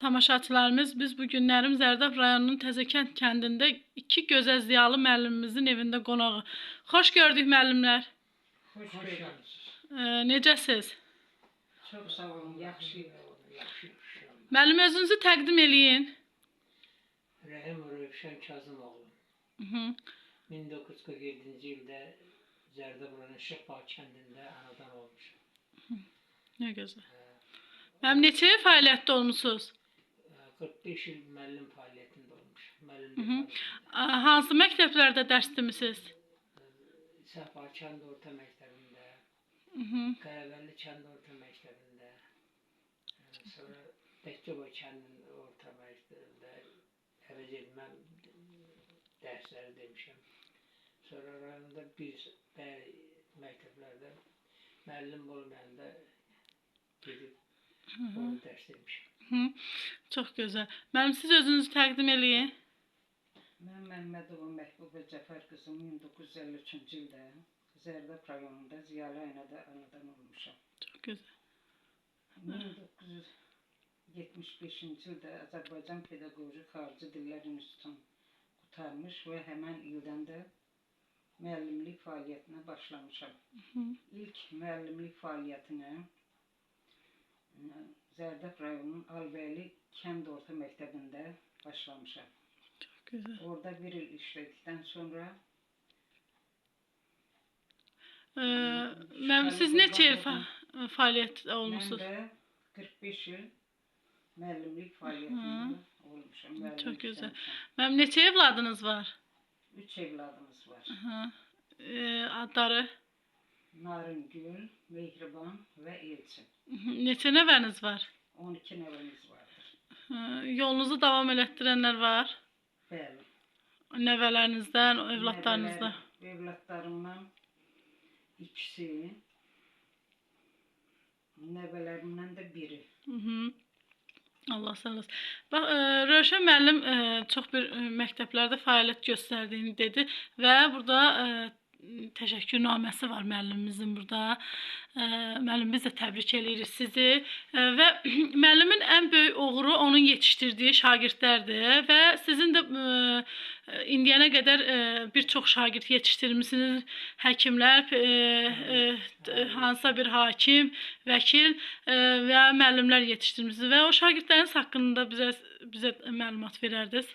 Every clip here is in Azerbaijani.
Tamaşaçılarımız, biz bu günlərim Zərdəb rayonunun Təzəkənd kəndində iki gözəl ziyalı müəllimimizin evində qonağıq. Xoş gördük müəllimlər. Xoş Xoş gördük. gəlmisiniz. Necəsiz? Çox sağ olun, yaxşıyıq. Yaxşı, yaxşı. Müəllim özünüzü təqdim eləyin. Rəhim Rövşən Kazımoğlu. 1947-ci ildə Zərdəb rayonu Şıxbağ kəndində anadan olmuşam. Nə gözəl. Müəllim neçə il fəaliyyətdə olmusunuz? 45 il müəllim fəaliyyətində olmuşam. Müəllimlik fəaliyyətində. Hansı məktəblərdə dərs demisiniz? Səhba kənd orta məktəbində, Qərəvəlli kənd orta məktəbində, sonra Təkkəboy kəndinin orta məktəbində əvəz etməm dərsləri demişəm. Sonra rayonda bir bəzi məktəblərdə müəllim olmayanda gedib orada dərs demişəm. Hı. Çox gözəl. Müəllim siz özünüzü təqdim eləyin. Mən Məmmədova Məhbubə Cəfər qızım 1953-cü ildə Zərdəb rayonunda Ziyalı Aynada anadan olmuşam. Çox gözəl. 1975-ci ildə Azərbaycan Pedaqoji Xarici Dillər İnstitutunu qurtarmış və həmən ildən də müəllimlik fəaliyyətinə başlamışam. İlk müəllimlik fəaliyyətinə Zərdəb rayonunun Albəyli kənd orta məktəbində başlamışam. Çox gözəl. Orada bir il işlədikdən sonra Müəllim siz neçə il fəaliyyətdə olmusunuz? Mən də 45 il müəllimlik fəaliyyətində olmuşam. Müəllimlik Çox gözəl. işləmişəm. Müəllim neçə evladınız var? 3 evladımız var. Adları? Narıngül, Mehriban və Elçin. Neçə nəvəniz var? 12 nəvəmiz vardır. Yolunuzu davam elətdirənlər var? Bəli. Nəvələrinizdən, evladlarınızdan. Evladlarımdan ikisi, nəvələrimdən də biri. Allah sağ olsun. Bax, Rövşən müəllim çox bir məktəblərdə fəaliyyət göstərdiyini dedi və burada təşəkkürnaməsi var müəllimimizin burada. Müəllim biz də təbrik eləyirik sizi və müəllimin ən böyük uğuru onun yetişdirdiyi şagirdlərdir və sizin də indiyənə qədər bir çox şagird yetişdirmisiniz. Həkimlər, hansısa bir hakim, vəkil və müəllimlər yetişdirmisiniz və o şagirdləriniz haqqında bizə məlumat verərdiniz.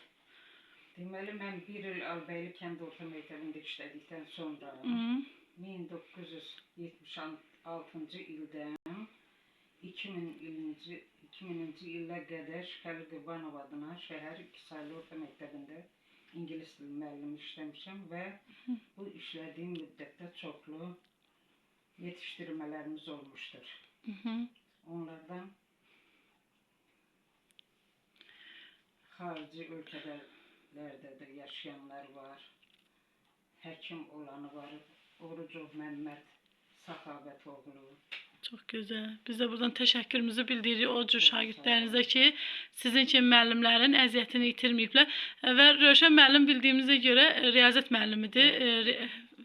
Deməli, mən bir il Albəyli kənd orta məktəbində işlədikdən sonra 1976-cı ildən 2000-ci ilə qədər Xəlil Qurbanov adına şəhər 2 saylı orta məktəbində ingilis dili müəllimi işləmişəm və bu işlədiyim müddətdə çoxlu yetişdirmələrimiz olmuşdur. Onlardan xarici ölkələrdə də yaşayanlar var, həkim olanı var, Orucov Məmməd Səxavət oğlu. Çox gözəl. Biz də buradan təşəkkürümüzü bildiririk o cür şagirdlərinizə ki, sizin kimi müəllimlərin əziyyətini itirməyiblər. Və Rövşən müəllim bildiyimizə görə riyaziyyat müəllimidir.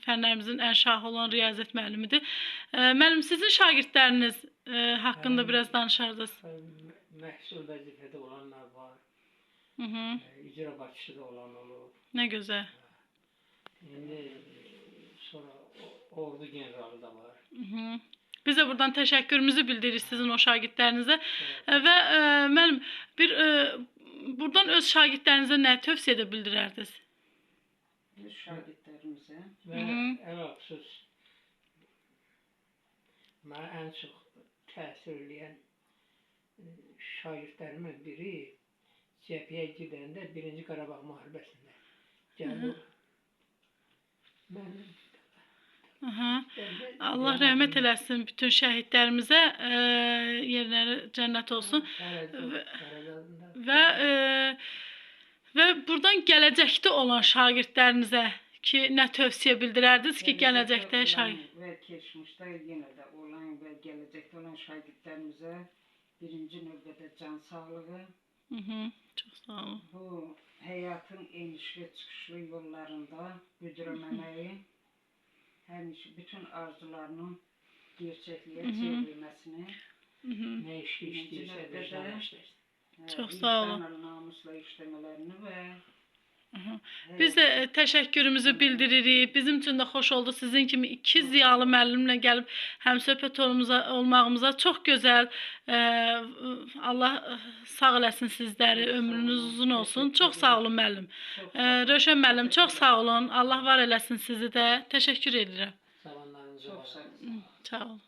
Fənlərimizin ən şahı olan riyaziyyat müəllimidir. Müəllim, sizin şagirdləriniz haqqında biraz danışardınız. Məhsul vəzifədə olanlar var, icra başçısı da olan olub. Nə gözəl. İndi sonra ordu generalı da var. Biz də buradan təşəkkürümüzü bildiririk sizin o şagirdlərinizə. Və müəllim, bir buradan öz şagirdlərinizə nə tövsiyə edə bildirərdiniz? Öz şagirdlərimizə Və ələlxüsus mənə ən çox təsir eləyən şagirdlərimin biri cəbhəyə gedəndə Birinci Qarabağ müharibəsində gəldi. Mən Allah rəhmət eləsin bütün şəhidlərimizə, yerləri cənnət olsun. Və buradan gələcəkdə olan şagirdlərinizə ki, nə tövsiyə bildirərdiniz ki, gələcəkdə şagird və keçmişdə yenə də olan və gələcəkdə olan şagirdlərimizə birinci növbədə can sağlığı, Çox sağ olun. bu həyatın enişli çıxışlı yollarında büdrəməməyi, həmişə bütün arzularının gerçəkliyə çevrilməsini Nə iş Birinci işləyirsə növbədə vicdanla işləsin. Çox sağ olun. Vicdanla, namusla işləmələrini və Biz də təşəkkürümüzü bildiririk. Bizim üçün də xoş oldu sizin kimi iki ziyalı müəllimlə gəlib həmsöhbət olmağımıza çox gözəl. Allah sağ eləsin sizləri, ömrünüz uzun olsun. Çox sağ olun müəllim. Çox sağ olun. Rövşən müəllim, çox sağ olun. Allah var eləsin sizi də. Təşəkkür edirəm. Zamanlarınızı Çox var. sağ olun. Sağ olun.